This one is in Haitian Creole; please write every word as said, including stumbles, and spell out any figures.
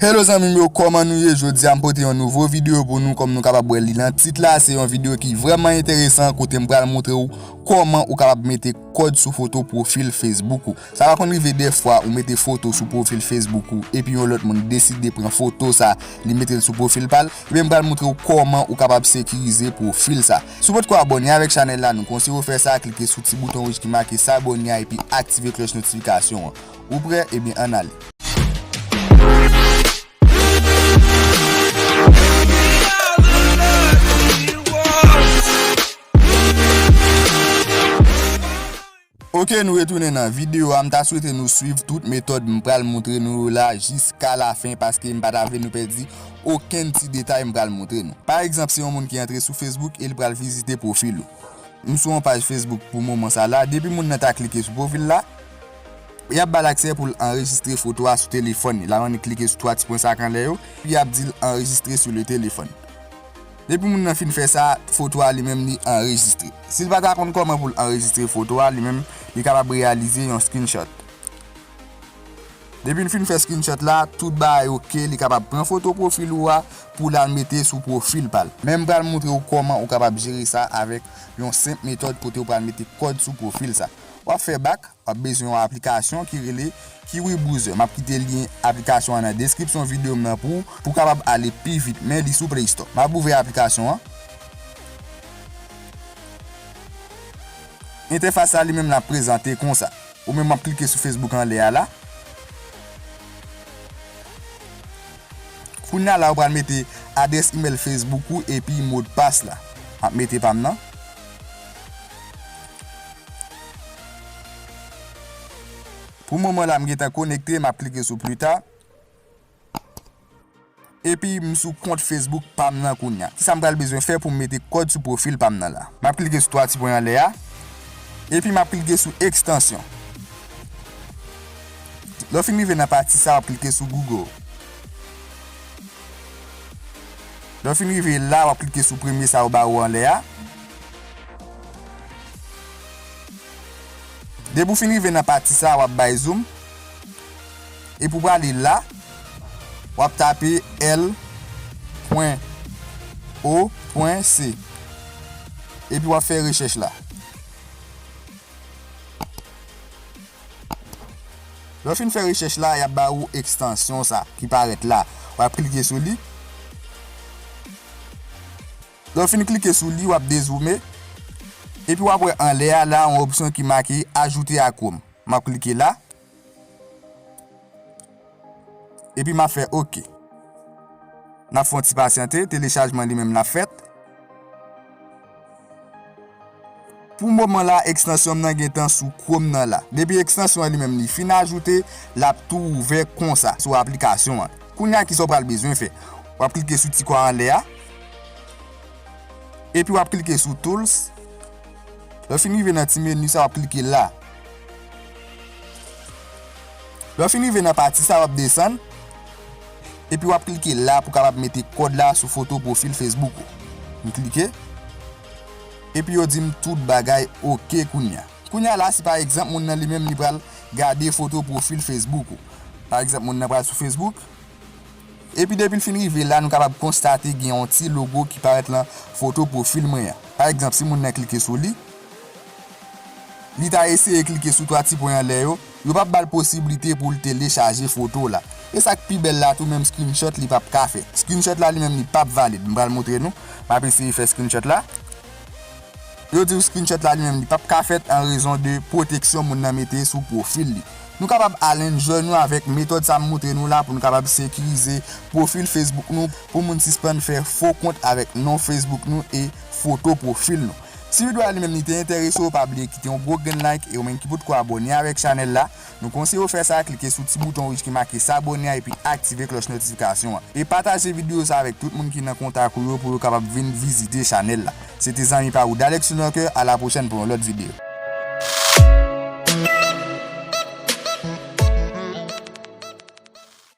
Hello zanmi m yo, kòman nou ye? Jodi a m pote yon nouvo videyo pou nou. Kòm nou kapab wè li nan tit la, se yon videyo ki vrèman enteresan kote m pral montre w kòman ou kapab mete kòd sou foto pwofil Facebook ou. Sa pa konn rive dèfwa ou mete foto sou pwofil Facebook ou epi yon lòt moun deside pran foto sa, li mete l sou pwofil pa l. Ebyen m pral montre w kòman ou kapab sekirize pwofil sa. Si w potko abòne avèk chanèl la, nou konseye w fè sa, klike sou ti bouton wouj ki make s'abonner a epi aktive klòch notifikasyon an. Ou prè? Ebyen ann ale. Ok, nou retounen nan videyo a. M ta swete nou swiv tout metòd m pral montre nou yo la jiska lafen, paske m pa ta vle nou pèdi okenn ti detay m pral montre nou. Pa egzanp, se yon moun ki antre sou Facebook e li pral vizite pwofil ou. M sou yon paj Facebook pou moman sa la. Depi moun nan ta klike sou pwofil la, y ap ba l aksè pou l anrejistre foto a sou telefòn li. La annik klike sou twa ti pwen sa k anlè yo, y ap di l anrejistre sou le telefòn. Depi moun nan fin fè sa, foto a li menm li anrejistre. Si l pa ta konn kòman pou l anrejistre foto a, li menm li kapab reyalize yon screenshot. Depi l fin fè screenshot la, tout bagay ok, li kapab pran foto pwofil ou a pou l al mete sou pwofil pa l. Men m pral montre w kòman ou kapab jere sa avèk yon senp metòd kote w pral mete kòd sou pwofil sa. W ap fè bak, w ap bezwen yon aplikasyon ki rele Kiwi Browser. M ap kite lyen aplikasyon an nan deskripsyon videyo m nan pou w, pou w kapab ale pi vit, men li sou Play Store. M ap ouvè aplikasyon an. Entèfas la li menm l ap prezante konsa. Ou menm w ap klike sou Facebook anlè a la. Kounye a la, ou pral mete adrès imèl Facebook ou epi modpas la. M ap mete pa m nan. Pou moman la, m gentan konekte, m ap klike sou plus tard. Epi m sou kont Facebook pa m nan kounye a. Kisa m pral bezwen fè pou m mete kòd sou pwofil pa m nan la? M ap klike sou twa ti pwen anlè a. Epi m ap klike sou ekstansyon. Lè w fin rive nan pati sa, w ap klike sou Google. Lè w fin rive la, w ap klike sou premye sa yo ba ou anlè a. Depi w fin rive nan pati sa, w ap bay zoom. Epi w prale la, w ap tape L pwen O pwen C. Epi w ap fè rechèch la. Lè w fin fè rechèch la, y ap ba ou ekstansyon sa ki parèt la. W ap klike sou li. Lè w fin klike sou li, w ap dezoume. Epi w ap wè anlè a la, yon opsyon ki make Ajouter à Chrome. M ap klike la. Epi m ap fè ok. N ap fè yon ti pasyante, telechajman li menm l ap fèt. Pou moman la, ekstansyon m nan gentan sou Chrome nan la. Depi ekstansyon an li menm li fin ajoute, l ap tou ouvè konsa sou aplikasyon an. Kounye a, kisa w pral bezwen fè? W ap klike sou ti kò anlè a. Epi w ap klike sou Tools. Lè w fin rive nan ti meni sa, w ap klike la. Lè w fin rive nan pati sa, w ap desann. Epi w ap klike la pou w kapab mete kòd la sou foto pwofil Facebook ou. M klike. Epi yo di m tout bagay ok kounye a. Kounye a la, si pa egzanp, moun nan li menm li pral gade foto pwofil Facebook ou. Pa egzanp, moun nan pral sou Facebook. Epi depi l fin rive la, nou kapab konstate gen yon ti logo ki parèt lan foto pwofil mwen an. Pa egzanp, si moun nan klike sou li, li ta eseye klike sou twa ti pwen anlè yo, yo p ap ba l posiblite pou l telechaje foto la. E sa k pi bèl la tou, menm screenshot li p ap ka fè. Screenshot la li menm li p ap valid. M pral montre nou. M ap eseye fè screenshot la. Yo di w screenshot la li menm li p ap ka fèt an rezon de pwoteksyon moun nan mete sou pwofil li. Nou kapab al enjoy nou avèk metòd sa m montre nou la pou nou kapab sekirize pwofil Facebook nou, pou moun sispann fè fo kont avèk non Facebook nou e foto pwofil nou. Si videyo a li menm li te enterese w, pa bliye kite yon gwo grenn like e ou menm ki potko abòne avèk chanèl la, nou konseye w fè sa, klike sou ti bouton wouj ki make s'abonner a epi aktive klòch notifikasyon an. E pataje videyo sa avèk tout moun ki nan kontak ou yo pou yo kapab vin vizite chanèl la. Se te zanmi pa ou Dalex Locke, a la pwochèn pou yon lòt videyo.